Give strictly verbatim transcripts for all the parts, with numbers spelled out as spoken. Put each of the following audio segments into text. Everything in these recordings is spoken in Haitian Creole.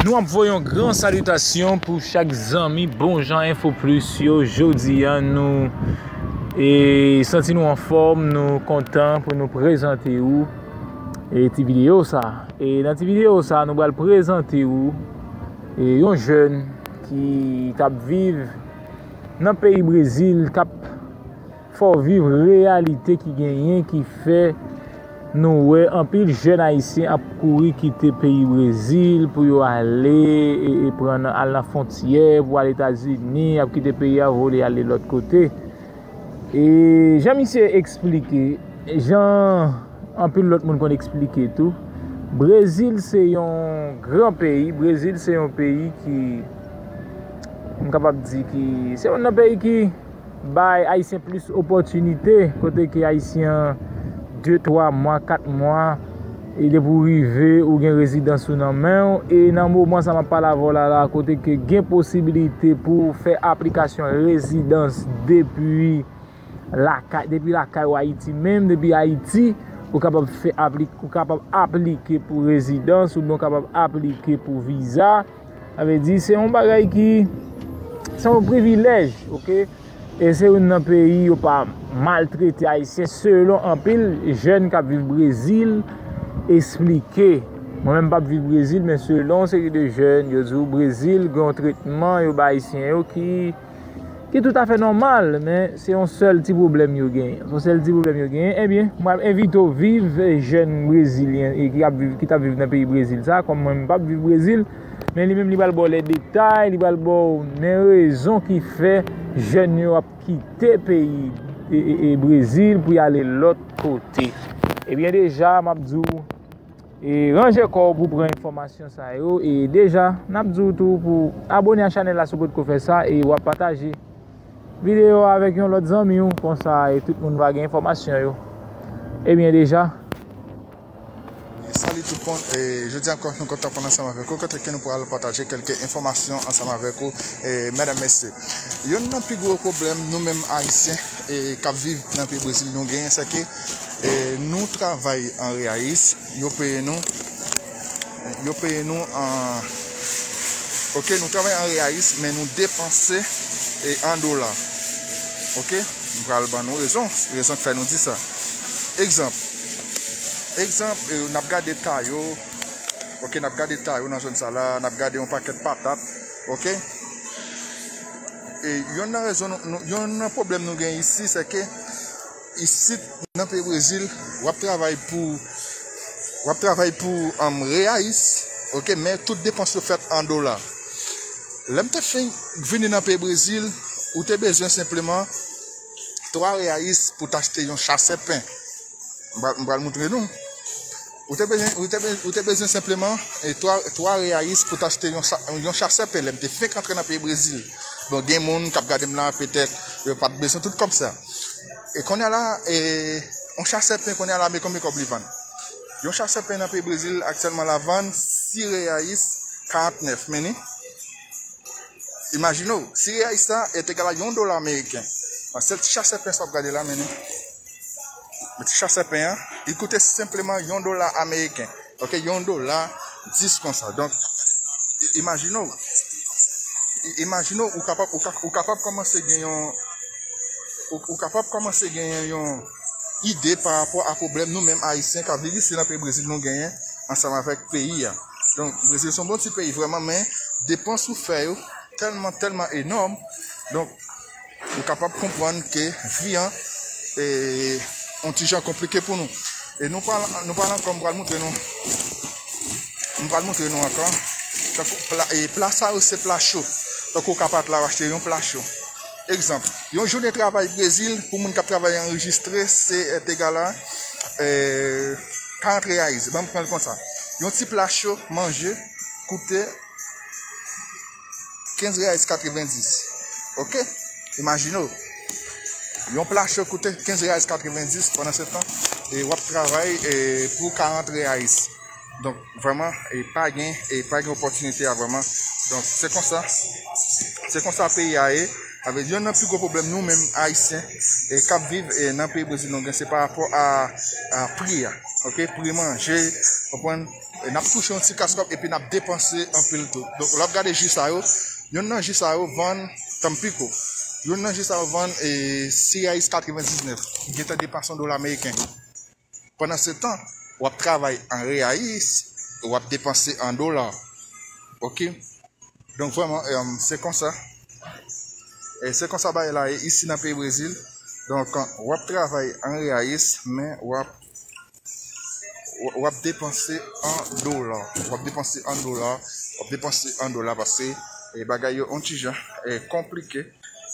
Nou ap voye yon gran salitasyon pou chak zanmi Bon Jan Enfo Plis yo. Jodi a, nou e santi nou anfòm, nou kontan pou nou prezante ou e ti videyo sa. E nan ti videyo sa, nou pral prezante ou e yon jèn ki k ap viv nan peyi Brezil, k ap fè w viv reyalite ki genyen, ki fè nou wè anpil jèn ayisyen ap kouri kite peyi Brezil pou yo ale e, e pran nan, al nan fwontyè, pou al Etazini, ap kite peyi a, vole ale lòt kote. E jan misye eksplike, jan anpil lòt moun konn eksplike tou, Brezil se yon gran peyi, Brezil se yon peyi ki, m kapab di ki, se youn nan peyi ki bay Ayisyen plis opòtinite, kote ke Ayisyen an de, twa mwa, kat mwa, e depi w rive, ou gen rezidans ou nan men w, e nan moman sa m ap pale avè w la, la, kote ke gen posibilite pou w fè aplikasyon rezidans depi lakay, depi lakay ou Ayiti menm, depi Ayiti, ou kapab fè apli-, ou kapab aplike pou rezidans, oubyen ou kapab aplike pou viza. Sa vle di, se yon bagay ki, se yon privilèj, oke? E se youn nan peyi yo pa maltrete Ayisyen, selon anpil jèn k ap viv Brezil eksplike. Mwen menm m p ap viv Brezil, men selon yon seri de jèn, yo di w Brezil gen yon tretman yo bay Ayisyen yo ki, ki toutafè nòmal, men se yon sèl ti pwoblèm yo genyen. Se yon sèl ti pwoblèm yo genyen. Ebyen, mwen ap envite w viv, jèn brezilyen e ki ap viv, ki t ap viv nan peyi Brezil sa, kòm mwen m p ap viv Brezil, men li menm li pral ba w lè detay, li pral ba w men rezon ki fè jèn yo ap kite peyi e, e, e Brezil pou y ale lòt kote. Ebyen deja, m ap di w, e ranje kò w pou pran enfòmasyon sa yo, e deja, n ap di w tou pou abone a chanèl la si w potko fè sa, e w ap pataje videyo a avèk yon lòt zanmi w, konsa e tout moun va gen enfòmasyon yo. Ebyen deja, Salut tout moun, e jodi ankò nou kontan pou n ansanm avèk ou, kote ke nou pral pataje kèlke enfòmasyon ansanm avèk ou, e medam mesye. Youn nan pi gwo pwoblèm nou menm Ayisyen e k ap viv nan peyi Brezil nou genyen, se ke e nou travay an reyais, yo peye nou, yo peye nou an, oke, nou travay an reyais, men nou depanse e an dola. Oke, m pral ban nou rezon, rezon k fè nou di sa. Egzanp, egzanp, e, n ap gade tayo, oke, n ap gade tayo nan zòn sa la, n ap gade yon pakèt patat, oke. E youn nan rezon, nou, nou, youn nan pwoblèm nou gen isi, se ke isit nan peyi Brezil, w ap travay pou, w ap travay pou um, reyais, oke, men tout depans yo fèt an dola. Lè m te fin vini nan peyi Brezil, ou te bezwen senpleman twa reyais pou t achte yon chasè pen. M pral, m pral moutre nou. Ou te bezwen, ou te, be- ou te bezwen senpleman e twa, twa reyais pou t achte yon, cha- yon chasè pen lè m te fenk antre nan peyi Brezil. Bon, gen moun k ap gade m la, petèt, yo pa t bezwen tout kòb sa. E kounye a la, e, yon chasè pen kounye a la, men konbyen kòb li vann? Yon chasè pen nan peyi Brezil aktyèlman la vann sis reyais karantnèf, men ni. Imajine w, sis reyais sa e te egal a yon dola ameriken. Bon, sèl ti chasè pen sa w ap gade la, men ni. Men ti chasè pen an, li koute senpleman yon dola ameriken. Oke, yon dola dis konsa. Donk, i- imajine w. I- Imajine w, ou kapab, ou, ka- ou kapab kòmanse gen yon, ou, ou kapab kòmanse genyen yon ide pa rapò a pwoblèm nou menm Ayisyen k ap viv isi nan peyi Brezil nou genyen ansanm avèk peyi a. Donk, Brezil se yon bon ti peyi vrèman, men depans ou fè yo tèlman, tèlman enòm. Donk, ou kapab konprann ke vi an e yon ti jan konplike pou nou. E nou pral, nou pral ankò, m pral moutre nou. M pral moutre nou ankò. Tankou pla, e pla sa yo se pla cho. Tankou w ka pa t la w achte yon pla cho. Egzanp, yon jounen travay Brezil, pou moun k ap travay anrejistre, se e, t egal a e, karant reyais. Ban m pran l konsa. Yon ti pla cho manje koute kenz reyais katrevendis. Oke? Imajine w. Yon pla cho koute kenz reyais katrevendis pandan se tan, e w ap travay e, pou karant reyais. Donk, vrèman, e pa gen, e pa gen opòtinite a vrèman. Donk, se konsa, se konsa peyi a ye. Sa vle di, youn nan pi gwo pwoblèm nou menm Ayisyen e k ap viv e nan peyi Brezil nou gen, se pa rapò a, a pri a. Oke? Pri manje, konprann? N ap touche yon ti kas kòb epi n ap depanse anpil tou. Donk, lè w ap gade ji sa yo, youn nan ji sa yo vann Tampico. Youn nan ji sa yo vann e, sis reais katrevendiznèf. Gentan depase yon dola ameriken. Pandan se tan, w ap travay an reais, w ap depanse an dola. Oke? Donk, vrèman, em, se konsa. E se konsa bagay la ye isi nan peyi Brezil. Donk, w ap travay an reais, men w ap, w ap depanse an dola. W ap depanse an dola. W ap depanse an dola paske e, bagay yo yon ti jan e, konplike.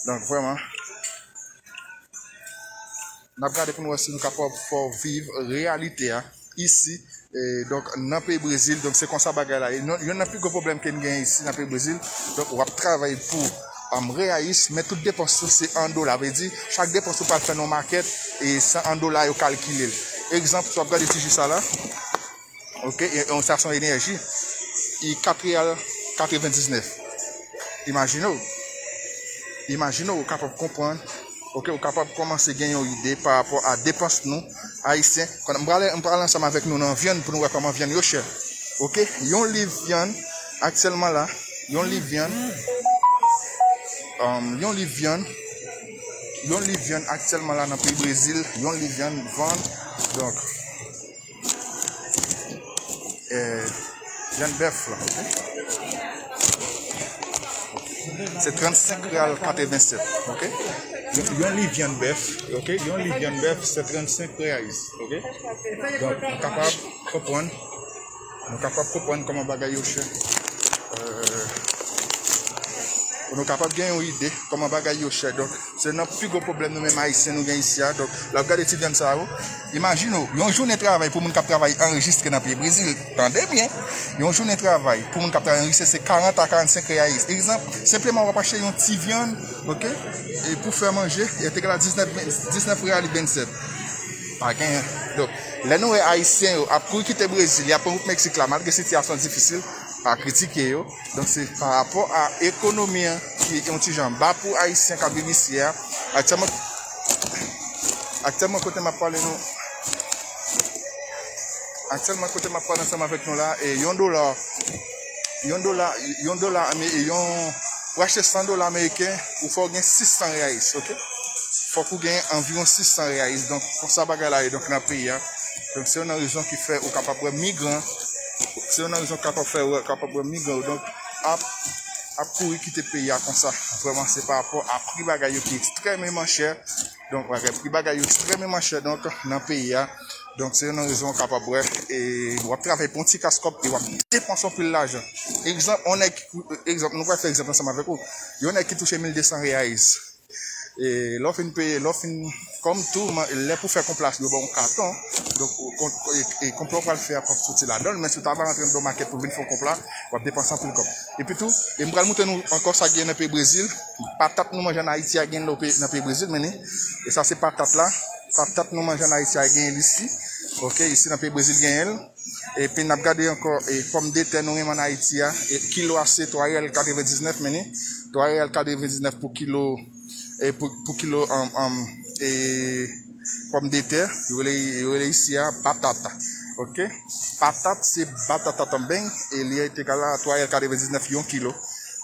Donk, vrèman, n ap gade pou n wè si nou kapab fè w viv reyalite a isi, e, donk, nan peyi Brezil. Donk, se konsa bagay la ye. Youn nan pi gwo pwoblèm ke n gen isi nan peyi Brezil, donk, w ap travay pou um, reais, men tout depans ou se an dola. Vle di, chak depans ou pral fè nan makèt, e se an dola yo kalkile l. Egzanp, si w ap gade ti ji sa la, oke, e, e, sa se yon enèji, e kat real katrevendiznèf. Imajine w. Imajine w, ou kapab konprann, oke, ou kapab kòmanse gen yon ide pa rapò a depans nou, ayisyen. Kounye a, m prale, m prale ansanm avèk nou nan vyann pou nou wè kòman vyann yo chè. Oke, yon liv vyann, aktyèlman la, yon liv vyann, um, yon liv vyann, yon liv vyann aktyèlman la nan peyi Brezil, yon liv vyann vann, donk, e, vyann bèf la, oke? Se trannsenk real katrevennsèt, oke? Yon, yon liv vyann bèf, oke? Yon liv vyann bèf, se trannsenk reais, oke? Donk, nou kapab konprann, nou kapab konprann kòman bagay yo chè. E, pou nou kapab gen yon ide kòman bagay yo chè. Donk, se youn nan pi gwo pwoblèm nou menm ayisyen nou gen isi a. Donk, lè w ap gade ti vyann sa yo, imajine w, yon jounen travay pou moun k ap travay anrejistre nan peyi Brezil, tande byen, yon jounen travay pou moun k ap travay anrejistre se karant a karannsenk reais. Egzanp, senpleman w ap achte yon ti vyann, oke, e pou fè manje, e te gala diznèf, diznèf real vennsèt. Pa genyen. Donk, lè nou wè ayisyen yo ap kouri kite Brezil, y ap pran wout Meksik la, malgre sitiyasyon difisil, pa kritike yo. Donk, se pa rapò a ekonomi an ki yon ti jan ba pou ayisyen k ap viv isi a. Aktyèlman, aktyèlman kote m ap pale nou, aktyèlman kote m ap pale ansanm avèk nou la, e yon dola, yon dola, yon dola ame-, e yon, pou achte san dola ameriken, ou fò w gen sis san reais, oke? Fòk ou gen anviwon sis san reais. Donk, konsa bagay la ye, donk, nan peyi a. Donk, se youn nan rezon ki fè ou kapab wè migran, se youn nan rezon ki kapab fè ou kapab wè migran yo, donk, ap, ap kouri kite peyi a konsa. Vrèman, se pa rapò a pri bagay yo ki ekstrèmeman chè. Donk, bagay, pri bagay yo ekstrèmeman chè, donk, nan peyi a. Donk, se youn nan rezon ou kapab wè, e w ap travay pou yon ti kas kòb e w ap depanse anpil lajan. Egzanp, yon nèg ki, egzanp, nou pral fè egzanp ansanm avèk ou. Yon nèg ki touche mil de san reais. E lè w fin peye, lè w fin, kòm tou, man-, lè pou fè konplas, yo ba w yon katon. Donk, ou kon-, e, e konpla w pral fè a p ap soti ladan l, men si w ta va rantre anndan makèt pou vin fè yon konpla, w ap depanse anpil kòb. Epi tou, e m pral montre nou ankò sa gen nan peyi Brezil. Patat nou manje ann Ayiti a gen l nan peyi Brezil, men ni. E sa se patat la. Patat nou manje ann Ayiti a gen l isi. Oke, isi nan peyi Brezil genyen l. Epi n ap gade ankò, e, pòmdetè nou renmen ann Ayiti a. E kilo a se twa reyal katrevendiznèf, men ni. Twa reyal katrevendiznèf pou kilo, e, pou, pou kilo, um, um, e, pòmdetè, yo rele, yo rele isi a batata. Oke? Patat se batata tambeng, e li te ka la twa reyal katrevendiznèf yon kilo.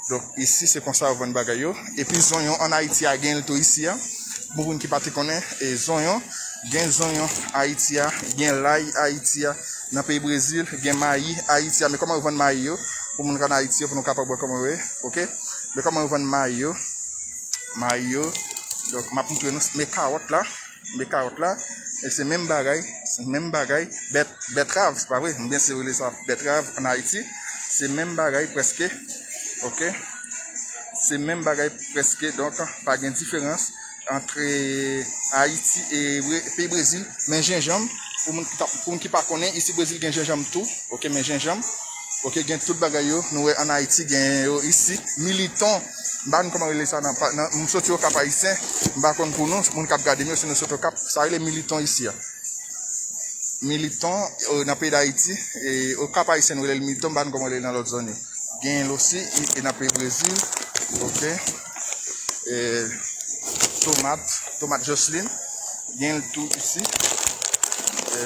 Donk, isi, se konsa yo vann bagay yo. Epi zonyon ann Ayiti a, gen l tou isi a. Pou moun ki pa te konnen, e zonyon, gen zonyon Ayiti a, gen lay Ayiti a. Nan peyi Brezil, gen mayi Ayiti a. Men kòman yo vann mayi yo, pou moun k ann Ayiti yo, pou nou kapab wè kòman yo ye, oke? Men kòman yo vann mayi yo, mayi yo. Donk, m ap montre nou, men kawòt la. Men kawòt la, e se menm bagay, se menm bagay, bèt, bètrav, se pa vre? Oubyen si yo rele sa bètrav ann Ayiti, se menm bagay prèske, oke? Se menm bagay prèske, donk pa gen diferans ant Ayiti e Bre-, peyi Brezil. Men jenjanm, pou moun ki ta, pou moun ki pa konnen, isi Brezil gen jenjanm tou, oke, men jenjanm, oke, gen tout bagay yo, nou wè ann Ayiti, gen yo isi, militon, m pa konn kòman rele sa nan, pa, nan, m soti Okap Ayisyen, m pa konn pou nou, moun k ap gade m yo, si nou soti Okap, sa rele militon isi a. Militon, e, nan peyi Dayiti, e, Okap Ayisyen, nou rele l militon, m pa konn kòman rele l nan lòt zòn yo. Gen l osi, e, e nan peyi Brezil, oke. E, tomat, tomat Jocelyn, gen l tou isi. E,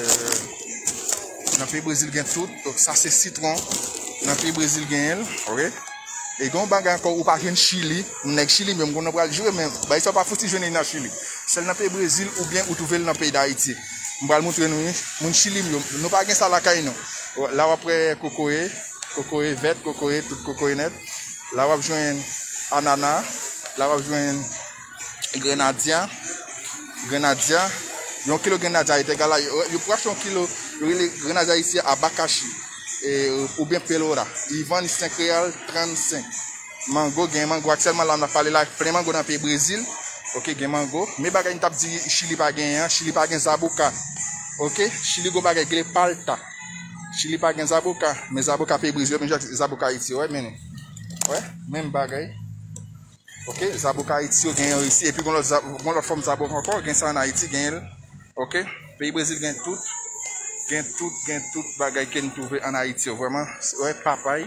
Nan peyi Brezil gen tout. Donk sa se sitwon. Nan peyi Brezil genyen l, oke? E gen yon bagay ankò ou pa jwenn Chili. Nèg Chili menm konnen pral jwe, men bagay sa ou pa fouti jwenn li nan Chili. Sèl nan peyi Brezil oubyen ou twouve l nan peyi Dayiti. M pral montre nou li. Moun Chili m yo, nou pa gen sa lakay nou. La w ap wè kokoye, kokoye vèt, kokoye, tout kokoye nèt. La w ap jwenn anana, la w ap jwenn grenadya, grenadya. Yon kilo grenadya, yo te gala, yo, yo pou achte yon kilo, yo rele grenadya isi a abakashi, e, oubyen pelora. Li vann senk reyal trannsenk. Mango, gen mango aktyèlman la, m ap pale la, plen mango nan peyi Brezil. Oke, gen mango. Men bagay m t ap di Chili pa genyen an, Chili pa gen zaboka. Oke, Chili gon bagay ki rele palta. Chili pa gen zaboka, men zaboka peyi Brezil yo menm jan ak zaboka Ayiti yo, wè, men, wè, menm bagay. Oke, zaboka Ayiti yo gen yo isi, epi gon lòt za-, gon lòt fòm zaboka ankò, gen sa an Ayiti, gen l. Oke, peyi Brezil gen tout, gen tout, gen tout bagay ke n twouve an Ayiti yo. Vrèman, wè, papay,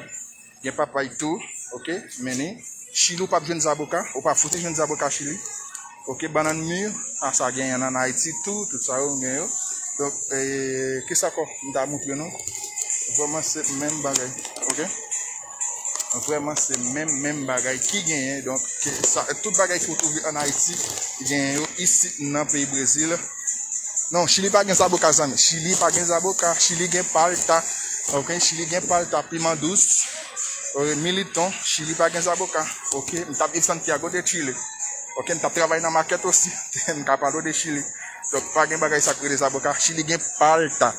gen papay tou, oke, men ni. Chili ou p ap jwenn zaboka, ou pa fouti jwenn zaboka Chili. Oke, bannann mi, a sa genyen an Ayiti tou, tout sa yo gen yo. Donk, e, kisa ankò m ta montre nou? Vrèman se menm bagay, oke? Vrèman se menm, menm bagay ki genyen. Donk, ke sa, tout bagay ki ou twouve an Ayiti, genyen yo isi nan peyi Brezil. Non, Chili pa gen zaboka, zanmi. Chili pa gen zaboka. Chili gen palta. Oke, Chili gen palta, piman dous, e, militon. Chili pa gen zaboka. Oke, m t ap viv Santiago de Chile. Oke, m t ap travay nan makèt osi. M ka pale w de Chili. Donk, pa gen bagay sa k rele zaboka. Chili gen palta.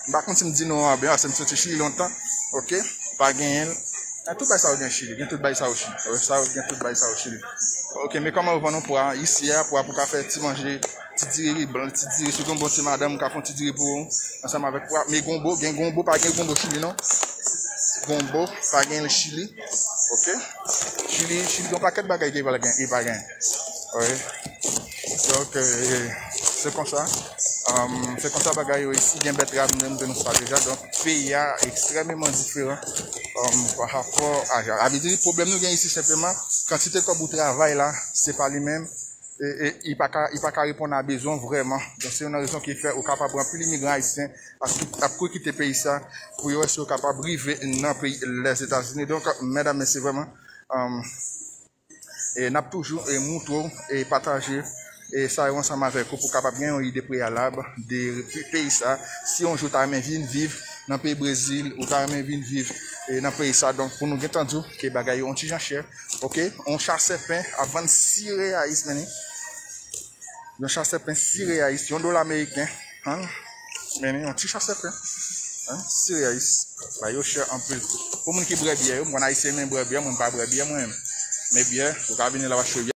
M pa konn si m di non an byen, paske m soti Chili lontan. Oke, pa genyen l. Nan tout bagay sa yo gen Chili. Gen tout bagay sa yo Chili. Sa yo gen tout bagay sa yo Chili. Oke, men kòman yo vann yon pwa isi a, pwa pou ka fè ti manje, ti diri blan, ti diri, si w gen yon bon ti madanm, ou ka fè yon ti diri pou ou, ansanm avèk pwa. Men gonbo, gen gonbo, pa gen gonbo Chili, non. Gonbo, pa gen l Chili. Oke? Chili, Chili gen yon pakèt bagay ke li pa gen, li pa gen. Wi. Donk, e, se konsa. Um, se konsa bagay yo isi, gen bètrav, m te montre nou sa deja. Donk, peyi a ekstrèmeman diferan, um, pa rapò a, a vle di, pwoblèm nou gen isi senpleman, kantite kòb ou travay la, se pa li menm, e, e, li pa ka, li pa ka reponn a bezwen w vrèman. Donk, se youn nan rezon ki fè ou kapab anpil imigran ayisyen ap, ap kouri kite peyi sa pou yo wè si yo kapab rive nan peyi Lèzetazini. Donk, medam, mesye, vrèman, um, e n ap toujou, e, moutre w, e, pataje, e, sa yo ansanm avèk ou pou kapab gen yon ide preyalab de pe-, peyi sa. Si yon jou ou ta renmen vin viv nan peyi Brezil, ou ta renmen vin viv, e, nan peyi sa, donk pou nou gentan di w ke bagay yo yon ti jan chè, oke? Yon cha sèpen ap vann sis reyais, men ni. Yon cha sèpen sis reyais, yon dola ameriken. Hein? Men ni, yon ti cha sèpen. Hein? Sis reyais. Bagay yo chè anpil. Pou moun ki bwè byè yo, m konn ayisyen renmen bwè byè, mwen m pa bwè byè mwen menm. Men byè, ou ka vini la w achte byè.